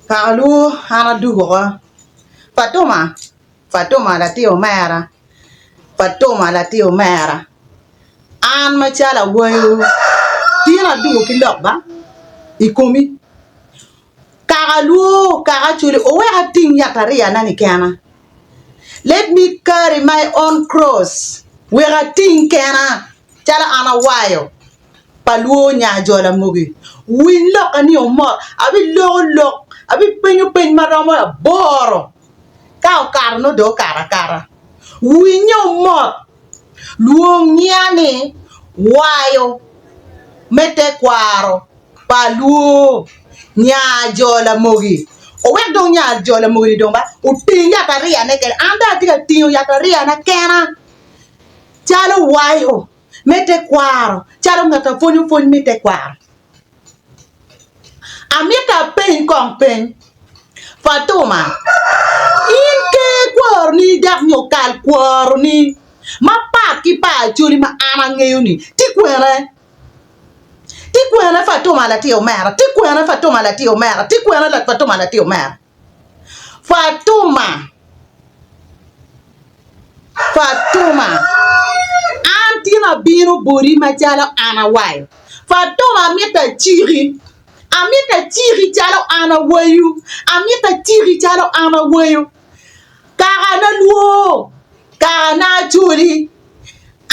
Kaka lwor an adugo oko. Fatuma, Fatuma latin omera, Fatuma latin omera, an macalo awayo tin adugo ki lok ba i komi. Kaka lwor kaka acoli owek ating yatariya-na ni kena. Let me carry my own cross wek ating kena calo an awayo. pa lwor nya jo lamogi. Winy lokka ni omot, abiloko lok, abipenyo peny ma romo aboro, ka okato nongo dong okato akata. Winye omot, lwong nyinga ni wayo me tekwaro pa lwor nya jo lamogi. Owek dong nya jo lamogi-ni dong ba oting yatariyane kene. An dong atye ka tingo yatariyana kena calo wayo. me tekwaro calo ngat a pwonyo pwony me tekwaro. Amito apeny kong peny, Fatuma, in ker kwaroni dok nyo kal kwaroni mapat ki pa Acholi ma an angeyo-ni tye kwene? Tye kwene Fatuma latin omera? Tye kwene Fatuma latin omera? Tye kwene Fatuma latin omera? Fatuma! Fatuma, an tin abino boti macalo an awayo. Fatuma amito aciki, amito aciki calo an awayo, amito aciki calo an awayo. Kaka na lwor, kaka na acoli.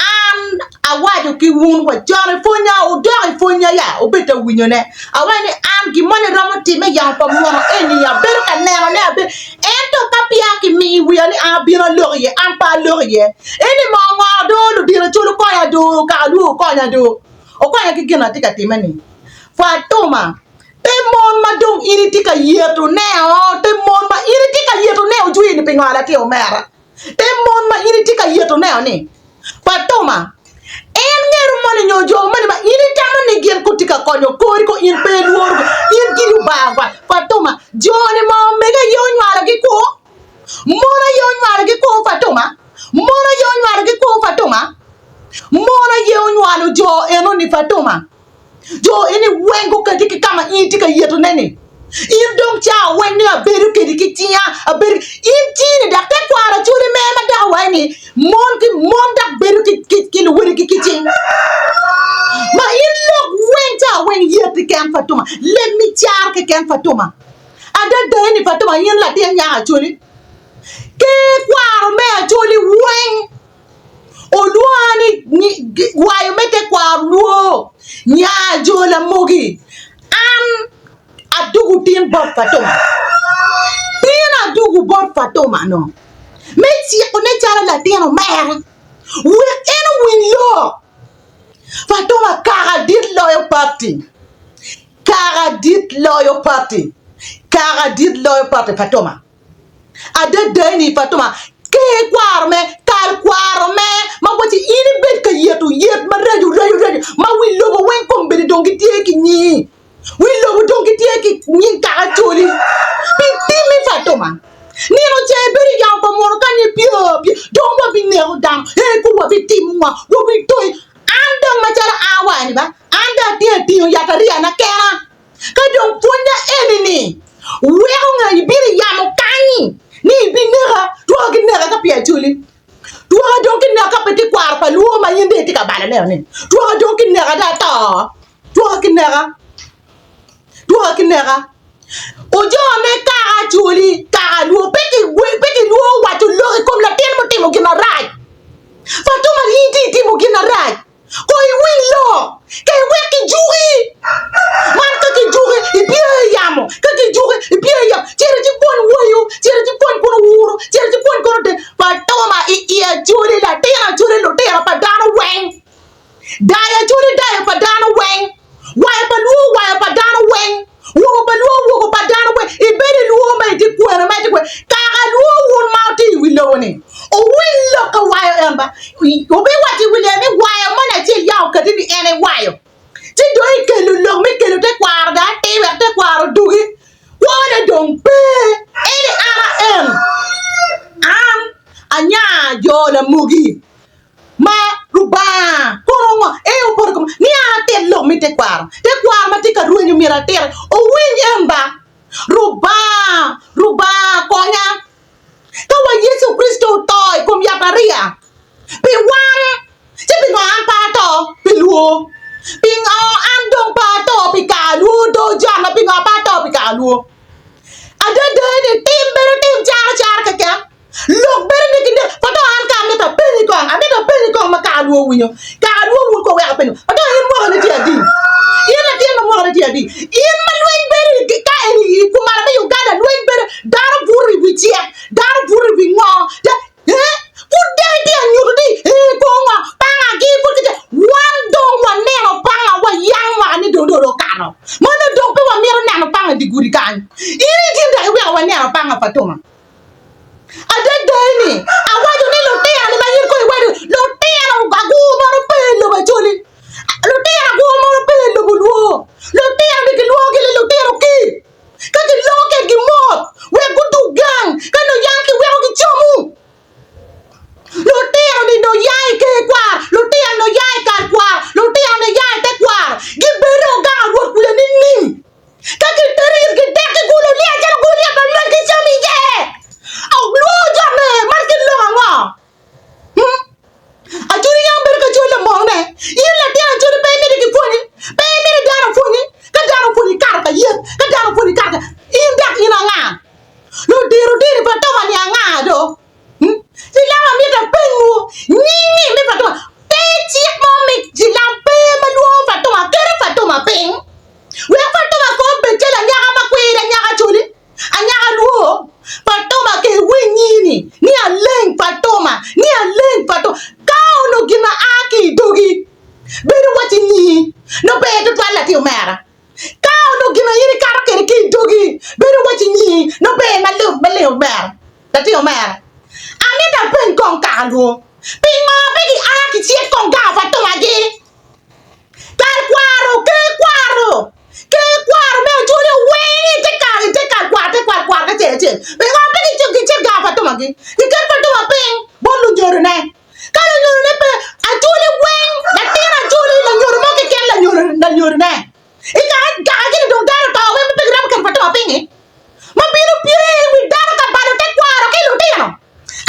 An awaco ki wun wa con i pwonya, wudok i pwonya ya, wubed ka winyone. Awaco ni an gin moni romo timme i yamo pa muno eni, abedo ka nenone, abedo ento ka peya kimiyo i wiya ni an abino alok iye, an pe alok iye. Eni mo ngo do ludito cul wukonya do, kaka lwor wukonya do, wukonya ki gin atye ka timme-ni. Fatuma, te mon ma dong in itye ka yetone-o, te mon ma in itye ka yetone ojwi-ni pingo latin omera? Te mon ma in itye ka yeto neno ni Fatuma en ngeto moni nyo jo moni ma in itamo ni gin ko tye ka konyo kori ko in pe ilworo gi in giri obanga kwa Fatuma jo ni ma omege aye onywalo gi kwo mon aye onywalo gi kwo Fatuma mon aye onywalo gi kwo Fatuma mon aye onywalo jo eno ni Fatuma. Jo eni weng gukati ki ka ma in itye ka yetone-ni. In dong ca weng ni abedo kedi ki cinga, abedo in cini dok tekwaro acoli mere ma dok awaco ni mon ki mon dok bedo ki luwodigi ki cing. Ma in lok weng ca weng yet keken Fatuma, leb mi caro keken Fatuma. Adada eni Fatuma in latin nyako acoli, ker kwaro me acoli weng. Olwonga ni wayo me tekwaro lwor nya jo lamogi. An adugu tin bot Fatuma. Tin adugu bot Fatuma no me cikone calo latin omera wek en owiny lok. Fatuma kaka dit loyo pati. Kaka dit loyo pati. Kaka dit loyo pati Fatuma. Adada ni Fatuma ker kwaro me kal kwaro me ma waci in ibed ka yeto yet maraco raco raco ma wi lobo weng kombeddi dong gitye ki nyingi wi lobo dong gitye ki nying kaka coli pi timmi Fatuma nino ca ibedo i yamo pa muno kany ipye apye dong wabineko dano ee ku wabitimo ngo wabitoi an dong macalo an awaco ni ba an dong atye atingo yatariyana kena. Ka dong pwonya eni-ni weko nga ibino i yamo kany ni ibineka, twaka kineka ka pi acoli, twaka dong kineka ka pe tye kwaro pa lwor ma in dong itye ka balone-ni, twaka dong kineka dong ato, twaka kineka, twaka kineka. Ojo me kaka acoli, kaka lwor pe kilwor waco lok i kom latin mutimo gin marac. Fatuma in tye itimo gin marac. Ko iwiny lok, ka iwek kijuki. Man ka kijuki, ipye i yamo. Ka kijuki, ipye i yamo. Cito ci pwony wayo, cito ci pwony kun owuro, cito ci pwony kun ote. Fatuma i i Acholi, latin Acholi, lutino pa dano weng. Dayo Acholi, dayo pa dano weng. Wayo pa lwor, wayo pa dano weng. Wogo pa lwor, wogo pa dano weng. Ibedo i lwor ma itye kwene, ma itye kwene. Kaka lwor wun ma wutye i wi lobo-ni, wuwiny lok ka wayo en ba. Wubiwaco i wi lyel ni wayo moni acel yam okatti ni en ewayo. Ci dong ikelo lok me kelo tekwaro dong atir wek tekwaro odugi. Kwone dong pe. Eni an a en. An anya jo lamogi. Ma Lubanga kono ongo en opoto i koma ni an atit lok me tekwaro, tekwaro ma tye ka rwenyo myero atite, owiny en ba. Lubanga. lwo. Adada ni tim bedo tim caro caro keken. Lok bedo ni kine Fatuma an ka amito apenyi kong amito apenyi kong ma kaka lwo winyo kaka lwo wun ko wek apenyo Fatuma in mwaka ni tye adi? In latin ma mwaka ni tye adi? In ma lweny bedo ka eni i kumalo me Uganda lweny bedo dano buto i wi cek dano buto i wi ngo Ee, pud dong itye ka nyuto ni ee kor ngo panga gi pud kitye wan dong waneno panga wa yang mwaka ni dong dong okato ma nongo dong pe wamito neno panga i dye gudi kany in itye dok iweko waneno panga Fatuma adada ni awaco ni lutino ni ma in kong iwaco lutino agur mono pe i lobo Acholi lutino agur mono pe i lobo Lwo lutino ni kilwongo gi ni lutino kir. Ka giloko kedgi mot wek gudug gang, ka nongo yang kiweko gicomu. Lutino-ni nongo ya i ker kwar, lutino nongo ya i kal kwar, lutino nongo ya i te kwar, gibedo gang a Rwot kuca nining? Ka gitero itgi dek gigulo lyec calo Goliac ma lweny ki cam iye. Lwor jone man ki lok ango? Acholi yam bedo ka col lamone. In latin acholi pe imito gipwonyi, pe imito dano opwonyi. Ka dano opwonyi ikato ka yet, ka dano opwonyi ikato ka in dok in anga? Ludiro dini pa Toma ni anga do? Cilam amito apenywu nyingi me Fatuma. Pe cik mo me cilam pe ma lwongo Fatuma, keto Fatuma piny. Wek Fatuma kong obed calo anyaka makwiri, anyaka acholi. Anyaka lwor Fatuma ke iwiny ni ni aleng Fatuma ni aleng Fatuma ka onongo gin ma a ki i dogi bedo waci nyingi nongo ber tutwal latin omera ka onongo gin ma in ikato kwede ki i dogi bedo waci nyingi nongo ber maleng omera latin omera amito apeny kong kaka lwor pingo pe gia ki cit kong gang Fatuma gi Kal kwaro, ker kwaro, ker kwaro me Acholi oweng i te kal, i te kal kwaro, te kwal kwaro kacel acel. Pingo pe gicit gang Fatumagi? Giket Fatuma piny bot lunyodone. Ka lunyodone pe, Acholi weng, latin Acholi, lanyodo mo keken lanyodone. I kare gakagi-ni dong dano oto weng ma pe giromo keto Fatuma piny-ngi. Ma bino pye i wi dano ka balo tekwaro ki lutino.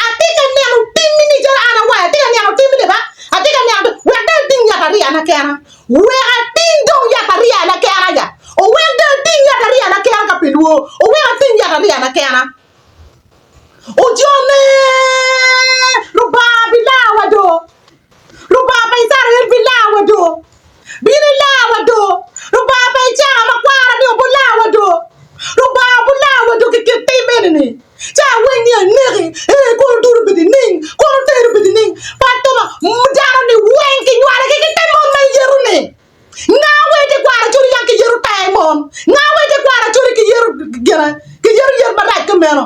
Atye ka neno timmi ni calo an awayo, atye ka neno timmi ni ba, atye ka neno, wek dong ating yatariyana kena, wek ating dong yatariyana kena ya, owek dong ating yatariyana kena ka pi lwor, owek ating yatariyana kena. Ojone, Lubanga bilawa do. Lubanga pa Icrael bilawa do. Bin ilawa do. Lubanga pa Icaka ma kwara ni obulawa do. Lubanga obulawa do ki kit tim eni-ni. Ca awiny ni aneki, ee kono dul obedo ining, kono ter obedo ining. Patoma, dano ni weng kinywalo ki ki te mon ma iyeto ni. Nga wa i te kwaro Acholi yang kiyeto ter mon? Nga wa i te kwaro Acholi kiyeto gine, kiyeto yet marac kumeno?